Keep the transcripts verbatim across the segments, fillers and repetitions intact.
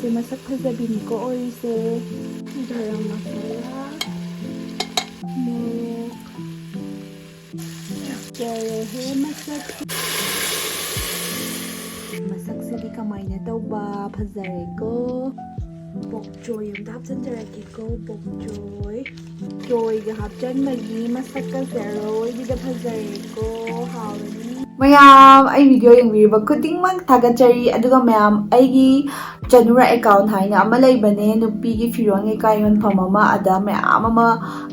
ꯁꯤ ꯃꯁꯛ ꯐꯖꯕꯤꯅꯤꯀꯣ ꯑꯣꯏꯔꯤꯁꯦ꯫ ꯒꯔꯝ ꯃꯁꯥꯂꯥ, ꯃꯣꯔꯣꯛ꯫ ꯐꯖꯔꯦꯍꯦ ꯃꯁꯛ꯫ ꯃꯁꯛꯁꯤꯗꯤ ꯀꯃꯥꯏꯅ ꯇꯧꯕ? ꯐꯖꯔꯦꯀꯣ꯫ ꯕꯣꯛ ꯆꯣꯏ ꯑꯝꯇ ꯍꯥꯞꯆꯤꯟꯖꯔꯛꯀꯦꯀꯣ, ꯕꯣꯛ ꯆꯣꯏ꯫ ꯆꯣꯏꯒ ꯍꯥꯞꯆꯟꯕꯒꯤ ꯃꯁꯛꯀꯁꯦ ꯑꯔꯣꯏꯕꯤꯗ ꯐꯖꯔꯦꯀꯣ, ꯍꯥꯎꯔꯅꯤ꯫ ꯃꯌꯥꯝ ꯑꯩ video ꯌꯦꯡꯕꯤꯔꯤꯕ ꯈꯨꯗꯤꯡꯃꯛ ꯊꯥꯒꯠꯆꯔꯤ꯫ ꯑꯗꯨꯒ ꯃꯌꯥꯝ ꯑꯩꯒꯤ ꯆꯅꯨꯔꯥ account ꯍꯥꯏꯅ ꯑꯃ ꯂꯩꯕꯅꯦ, ꯅꯨꯄꯤꯒꯤ ꯐꯤꯔꯣꯟ ꯀꯩꯀꯥ ꯌꯣꯟꯐꯝ ꯑꯃ꯫ ꯑꯗ ꯃꯌꯥꯝ ꯑꯃ,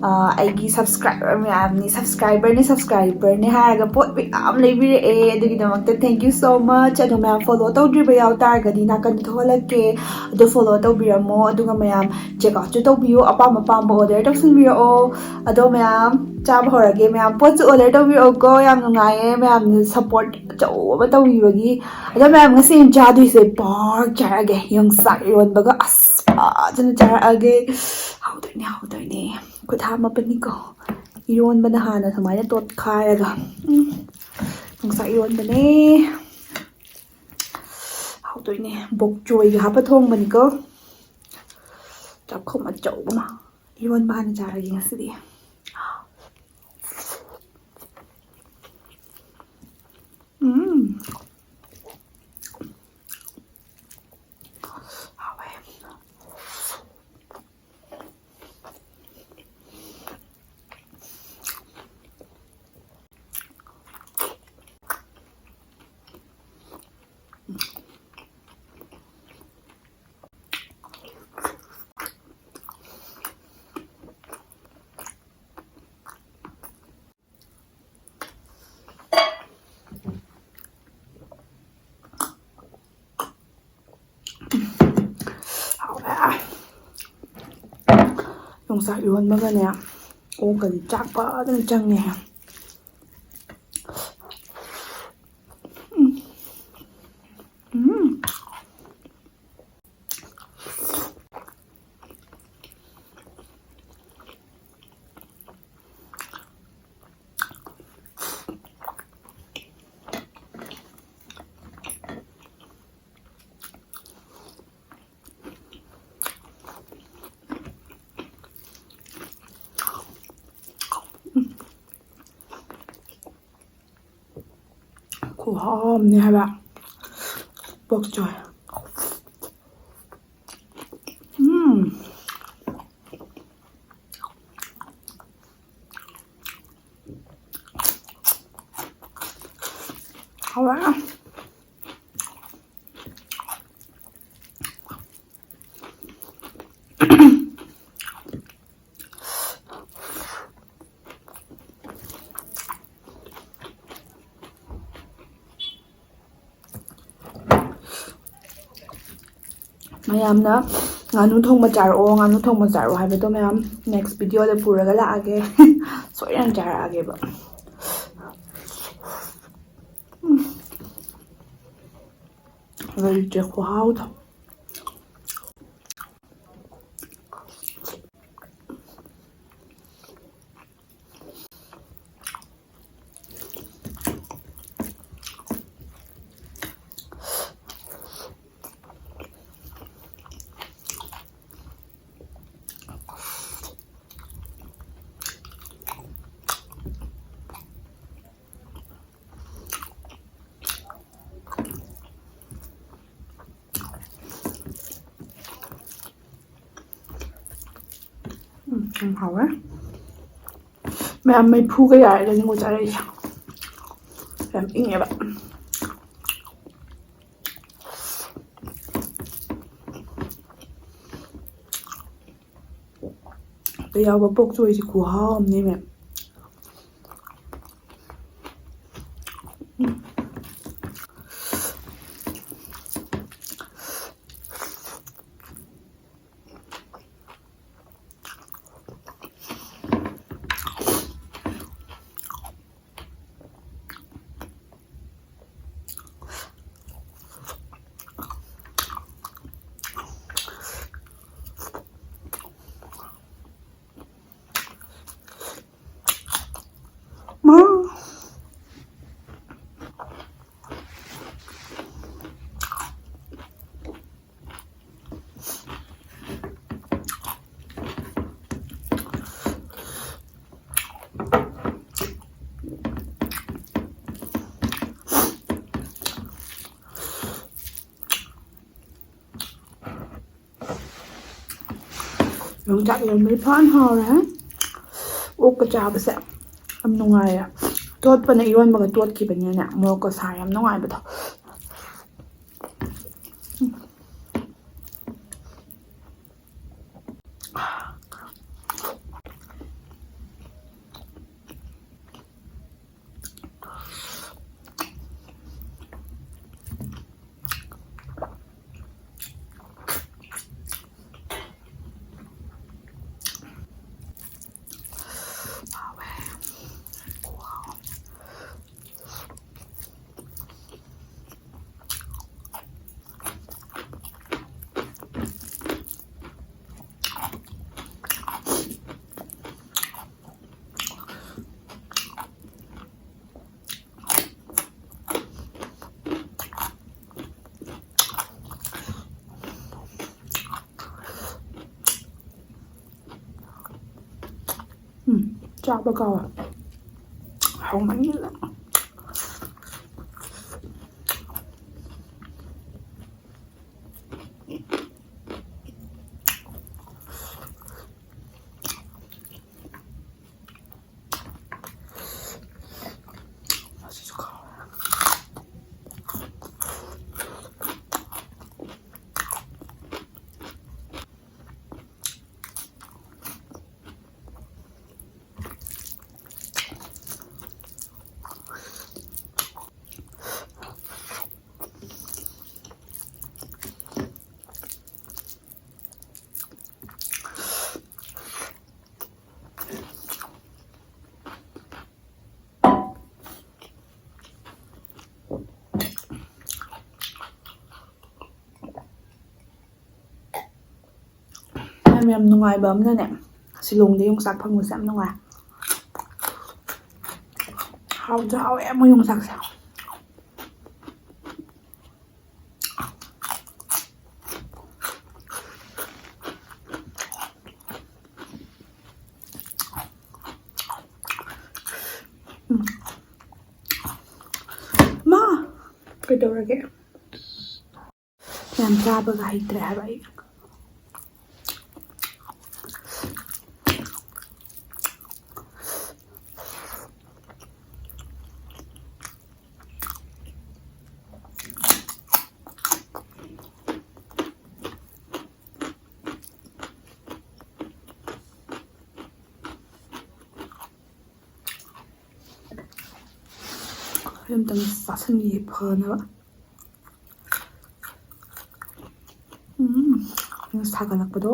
ꯑ, ꯑꯩꯒꯤ subscriber ꯃꯌꯥꯝꯅꯤ, subscriberꯅꯤ, subscriberꯅꯤ ꯍꯥꯏꯔꯒ ꯄꯣꯠ ꯃꯌꯥꯝ ꯂꯩꯕꯤꯔꯛꯑꯦ꯫ ꯑꯗꯨꯒꯤꯗꯃꯛꯇ thank you so much꯫ ꯑꯗꯣ ꯃꯌꯥꯝ follow ꯇꯧꯗ꯭ꯔꯤꯕ ꯌꯥꯎ ꯇꯥꯔꯒꯗꯤ ꯅꯥꯀꯟꯗ ꯊꯣꯛꯍꯜꯂꯛꯀꯦ, ꯑꯗꯣ follow ꯇꯧꯕꯤꯔꯝꯃꯣ꯫ ꯑꯗꯨꯒ ꯃꯌꯥꯝ check outꯁꯨ ꯇꯧꯕꯤꯌꯨ, ꯑꯄꯥꯝ ꯑꯄꯥꯝꯕ order ꯇꯧꯁꯤꯟꯕꯤꯔꯛꯑꯣ꯫ ꯑꯗꯣ ꯃꯌꯥꯝ ꯆꯥꯕ ꯍꯧꯔꯒꯦ꯫ ꯃꯌꯥꯝ ꯄꯣꯠꯁꯨ order ꯇꯧꯕꯤꯔꯛꯑꯣꯀꯣ, ꯌꯥꯝ ꯅꯨꯡꯉꯥꯏꯌꯦ ꯃꯌꯥꯝꯅ support ꯑꯆꯧꯕ ꯑꯃ ꯇꯧꯕꯤꯕꯒꯤ꯫ ꯑꯗꯣ ꯃꯌꯥꯝ ꯉꯁꯤ ꯑꯩꯅ ꯆꯥꯗꯣꯏꯁꯦ pork ꯆꯥꯔꯛꯑꯒꯦ, ꯌꯣꯡꯆꯥꯛ ꯏꯔꯣꯟꯕꯒ꯫ ꯑꯁ, ꯐꯖꯅ ꯆꯥꯔꯛꯑꯒꯦ꯫ ꯍꯥꯎꯗꯣꯏꯅꯦ, ꯍꯥꯎꯗꯣꯏꯅꯦ꯫ ꯈꯨꯠ ꯍꯥꯝꯃꯕꯅꯤꯀꯣ꯫ ꯏꯔꯣꯟꯕꯅ ꯍꯥꯟꯅ ꯁꯨꯃꯥꯏꯅ ꯇꯣꯠꯈꯥꯏꯔꯒ, ꯎꯝ, ꯌꯣꯡꯆꯥꯛ ꯏꯔꯣꯟꯕꯅꯦ꯫ ꯍꯥꯎꯗꯣꯏꯅꯦ꯫ ꯕꯣꯛ ꯆꯣꯏꯒ ꯍꯥꯞꯄ ꯊꯣꯡꯕꯅꯤꯀꯣ꯫ ꯆꯥꯛꯈꯨꯝ ꯑꯆꯧꯕ ꯑꯃ꯫ ꯏꯔꯣꯟꯕ ꯍꯥꯟꯅ ꯆꯥꯔꯒꯦ ꯉꯁꯤꯗꯤ꯫ ꯎꯝ꯫ ꯍꯥꯎꯋꯦ꯫ ꯍꯥꯎꯔꯦ꯫ ꯌꯣꯡꯆꯥꯛ ꯏꯔꯣꯟꯕꯒꯅꯦ, ꯑꯣꯛꯀꯗꯤ ꯆꯥꯛ ꯐꯖꯅ ꯆꯪꯉꯦ꯫ ꯎꯝ꯫ ꯎꯝ꯫ ꯈꯨꯍꯥꯎ ꯑꯃꯅꯦ ꯍꯥꯏꯕ ꯄꯣꯛ ꯆꯣꯏ꯫ ꯎꯝ꯫ ꯍꯥꯎꯋꯦ꯫ ꯃꯌꯥꯝꯅ ꯉꯥꯅꯨ ꯊꯣꯡꯕ ꯆꯥꯔꯛꯑꯣ, ꯉꯥꯅꯨ ꯊꯣꯡꯕ ꯆꯥꯔꯛꯑꯣ ꯍꯥꯏꯕꯗꯣ ꯃꯌꯥꯝ next video ꯗ ꯄꯨꯔꯒ ꯂꯥꯛꯑꯒꯦ꯫ ꯁꯣꯏꯗꯅ ꯆꯥꯔꯛꯑꯒꯦꯕ꯫ ꯎꯝ꯫ ꯂꯩꯇ꯭ꯔꯦ ꯈꯨꯍꯥꯎꯗꯣ꯫ ꯎꯝ, ꯌꯥꯝ ꯍꯥꯎꯋꯦ꯫ ꯃꯌꯥꯝ ꯃꯩꯐꯨꯒ ꯌꯥꯔꯒꯅꯤꯀꯣ ꯆꯥꯔꯛꯏꯁꯦ꯫ ꯌꯥꯝ ꯏꯪꯉꯦꯕ꯫ ꯑꯗ ꯌꯥꯎꯕ ꯄꯣꯛ ꯆꯣꯏꯁꯦ ꯈꯨꯍꯥꯎ ꯑꯃꯅꯦꯃꯦ꯫ ꯃꯥ꯫ ꯌꯣꯡꯆꯥꯛ ꯏꯔꯣꯟꯕꯗꯤ ꯐꯖꯅ ꯍꯥꯎꯔꯦ꯫ ꯑꯣꯛꯀ ꯆꯥꯕꯁꯦ ꯌꯥꯝ ꯅꯨꯡꯉꯥꯏꯔꯦ꯫ ꯇꯣꯠꯄꯅ ꯏꯔꯣꯟꯕꯒ ꯇꯣꯠꯈꯤꯕꯅꯤꯅꯅꯦ, ꯃꯣꯔꯣꯛꯀ ꯁꯥꯔꯦ, ꯌꯥꯝ ꯅꯨꯡꯉꯥꯏꯕꯗꯣ꯫ ꯎꯝ, ꯆꯥꯕ ꯀꯥꯎꯋꯦ꯫ ꯍꯥꯎꯃꯟꯒꯤꯗꯅ꯫ ꯌꯥꯝ, ꯌꯥꯝ ꯅꯨꯡꯉꯥꯏꯕ ꯑꯃꯅꯅꯦ, ꯁꯤꯂꯣꯡꯗ ꯌꯣꯡꯆꯥꯛ ꯐꯪꯕꯁꯦ ꯌꯥꯝ ꯅꯨꯡꯉꯥꯏ꯫ ꯍꯥꯎꯁꯨ ꯍꯥꯎꯋꯦ ꯃꯣꯏ ꯌꯣꯡꯆꯥꯛꯁꯦ꯫ ꯎꯝ꯫ ꯃꯥ! ꯀꯩꯗꯧꯔꯒꯦ? ꯌꯥꯝ ꯆꯥꯕꯒ ꯍꯩꯇ꯭ꯔꯦ ꯍꯥꯏꯕ ꯑꯩ꯫ ꯑꯩ ꯑꯝꯇꯪ ꯆꯥꯁꯟꯈꯤꯒꯦ ꯐꯅꯕ꯫ ꯎꯝ, ꯁꯥꯒꯠꯂꯛꯄꯗꯣ꯫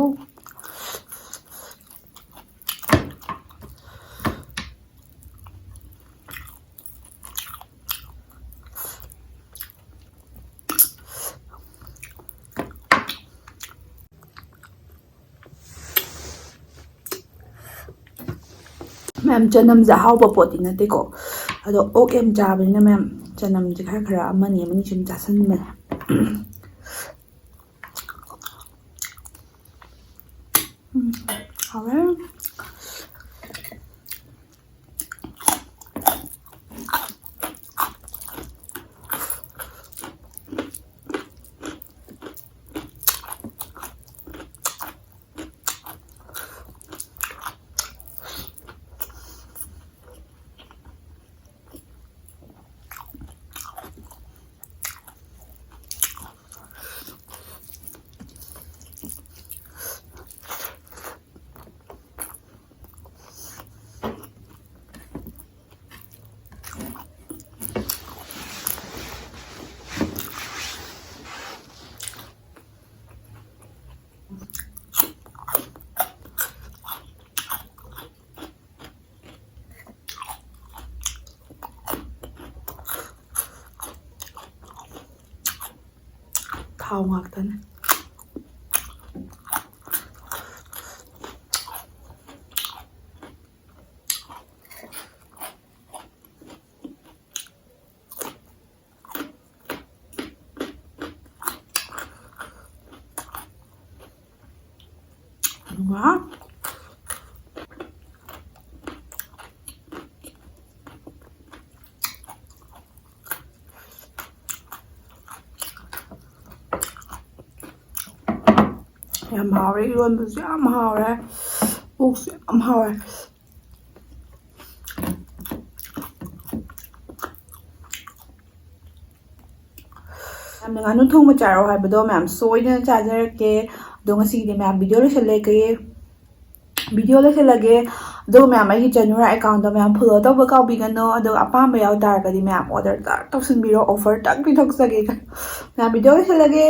ꯃꯌꯥꯝ, ꯆꯅꯝꯁꯦ ꯑꯍꯥꯎꯕ ꯄꯣꯠꯇꯤ ꯅꯠꯇꯦꯀꯣ, ꯑꯗꯣ ꯑꯣꯛ ꯌꯥꯝ ꯆꯥꯕꯅꯤꯅ ꯃꯌꯥꯝ, ꯆꯅꯝꯁꯦ ꯈꯔ ꯈꯔ ꯑꯃꯅꯤ ꯑꯃꯅꯤ ꯁꯨꯝ ꯆꯥꯁꯤꯟꯕꯅꯦ꯫ ꯎꯝ, ꯍꯥꯎꯋꯦ꯫ ꯊꯥꯎ ꯉꯥꯛꯇꯅꯦ꯫ ꯋꯥ꯫ ꯌꯥꯝ ꯍꯥꯎꯔꯦ, ꯏꯔꯣꯟꯕꯁꯨ ꯌꯥꯝ ꯍꯥꯎꯔꯦ, ꯑꯣꯛꯁꯨ ꯌꯥꯝ ꯍꯥꯎꯔꯦ꯫ ꯌꯥꯝꯅ ꯉꯥꯅꯨ ꯊꯣꯡꯕ ꯆꯥꯔꯣ ꯍꯥꯏꯕꯗꯣ ꯃꯌꯥꯝ ꯁꯣꯏꯗꯅ ꯆꯥꯖꯔꯛꯀꯦ꯫ ꯑꯗꯣ ꯉꯁꯤꯒꯤꯗꯤ ꯃꯌꯥꯝ ꯚꯤꯗꯤꯑꯣ ꯂꯣꯏꯁꯤꯜꯂꯒꯦ, ꯚꯤꯗꯤꯑꯣ ꯂꯣꯏꯁꯤꯜꯂꯒꯦ꯫ ꯑꯗꯨꯒ ꯃꯌꯥꯝ ꯑꯩꯒꯤ ꯆꯦꯅꯨꯔꯥ ꯑꯦꯀꯥꯎꯟꯗꯣ ꯃꯌꯥꯝ ꯐꯣꯂꯣ ꯇꯧꯕ ꯀꯥꯎꯕꯤꯒꯅꯣ꯫ ꯑꯗꯨꯒ ꯑꯄꯥꯝꯕ ꯌꯥꯎ ꯇꯥꯔꯒꯗꯤ ꯃꯌꯥꯝ ꯑꯣꯔꯗꯔ ꯇꯛ ꯇꯧꯁꯤꯟꯕꯤꯔꯣ, ꯑꯣꯐꯔ ꯇꯛ ꯄꯤꯊꯣꯛꯆꯒꯦ꯫ ꯃꯌꯥꯝ ꯚꯤꯗꯤꯑꯣ ꯂꯣꯏꯁꯤꯜꯂꯒꯦ꯫